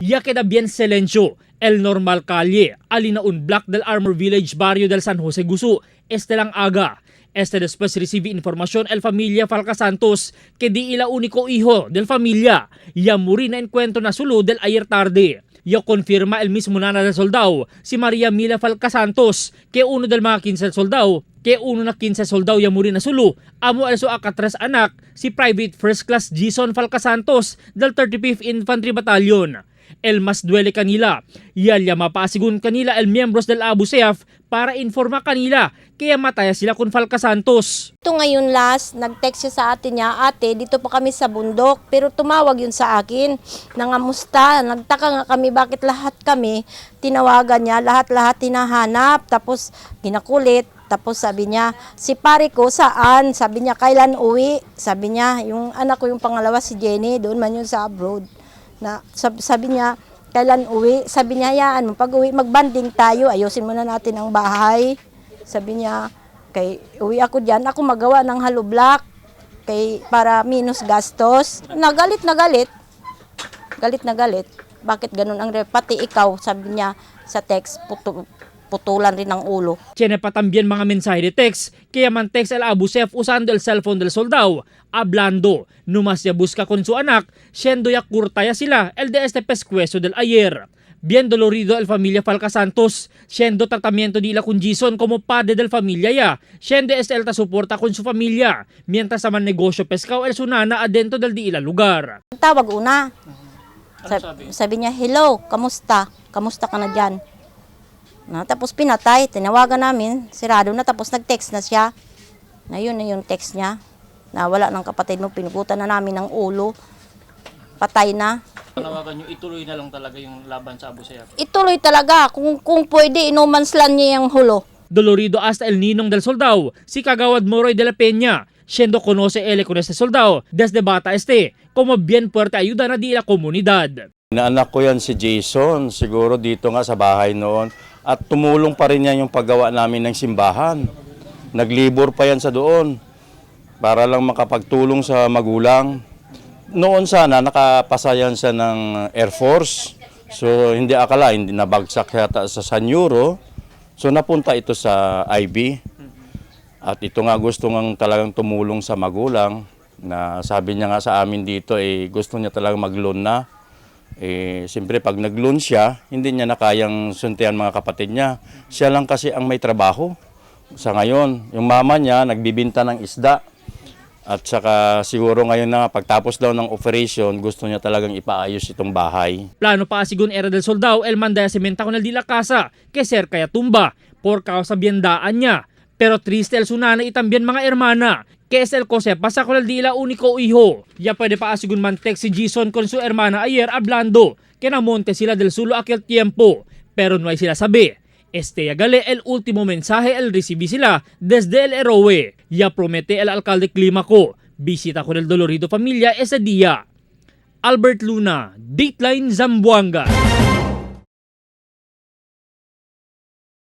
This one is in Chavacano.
Ya queda bien silencio. El normal calle, alina un block del Armor Village, barrio del San Jose Gusu, este lang aga. Este después recibe información el familia Falca Santos que di ila único hijo del familia. Ya muri na encuentro na sulu del ayer tarde. Ya confirma el mismo nana del soldado, si Maria Mila Falca Santos, que uno del mga 15 soldado, que uno na 15 soldado ya muri na sulu, amo el su akatres anak, si Private First Class Jason Falca Santos del 35th Infantry Battalion. El mas duele kanila. Yalya mapaasigun kanila el miembros del Abu Sayyaf para informa kanila kaya mataya sila kun Falca Santos. Ito ngayon last, nag-text siya sa ate niya, ate, dito pa kami sa bundok. Pero tumawag yun sa akin, nangamusta. Nagtaka nga kami bakit lahat kami tinawagan niya, lahat-lahat hinahanap. Tapos ginakulit. Tapos sabi niya, si pare ko saan? Sabi niya, kailan uwi? Sabi niya, yung anak ko yung pangalawa si Jenny, doon man yun sa abroad. Na, sabi niya, kailan uwi? Sabi niya, hayaan mo, pag uwi, magbanding tayo, ayusin muna natin ang bahay. Sabi niya, kay uwi ako diyan, ako magawa ng hollow block kay para minus gastos. Nagalit na galit. Galit na galit. Bakit ganun ang pati ikaw, sabi niya sa text, putulan rin ng ulo. Tiene pa también mga mensahe de text, kaya man text el Abu Sayyaf usando el cellphone del soldado, hablando, numas ya busca con su anak, siendo ya curta ya sila el de este pescuezo del ayer. Bien dolorido el familia Falca Santos, siendo tratamiento nila con Jason como padre del familia ya, siendo este el ta suporta con su familia, mientras naman negosyo pescado el su nana adentro del diila lugar. Tawag una. Sabi niya, hello, kamusta? Kamusta ka na dyan? Na, tapos pinatay, tinawagan namin, sirado na, tapos nag-text na siya. Na yun na yung text niya. Na wala ng kapatid mo, pinugutan na namin ng ulo. Patay na. Panawagan nyo, ituloy na lang talaga yung laban sa Abu Sayyaf. Ituloy talaga, kung pwede, inumanslan niya yung hulo. Dolorido hasta el ninong del soldado, si Kagawad Moroy de la Peña, siendo conoce él con este soldado desde bata este, como bien fuerte ayuda na di la comunidad. Inaanak ko yan si Jason, siguro dito nga sa bahay noon. At tumulong pa rin yan yung paggawa namin ng simbahan. Naglibor pa yan sa doon para lang makapagtulong sa magulang. Noon sana nakapasa yan siya ng Air Force. So hindi akala, hindi nabagsak yata sa San Euro. So napunta ito sa IB. At ito nga gusto ngang talagang tumulong sa magulang na sabi niya nga sa amin dito eh gusto niya talagang mag-loan na. Eh siyempre pag nag-loan siya, hindi niya na kayang suntian mga kapatid niya. Siya lang kasi ang may trabaho sa ngayon. Yung mama niya nagbibinta ng isda. At saka siguro ngayon na pagtapos daw ng operation, gusto niya talagang ipaayos itong bahay. Plano pa sigun era del soldado, el mandaya sementa con el di la casa, que cerca ya tumba, por causa biendaan niya. Pero triste el su nana y también mga hermana, que es el cose pasa con el di la único hijo. Ya pwede pa asigun man text si Jason con su hermana ayer hablando, que namonte sila del sulo aquel tiempo, pero no hay sila sabi. Este ya gale el último mensaje el recibí sila desde el héroe. Ya promete el alcalde Climaco, visita con el dolorido familia ese día. Albert Luna, Dateline Zamboanga.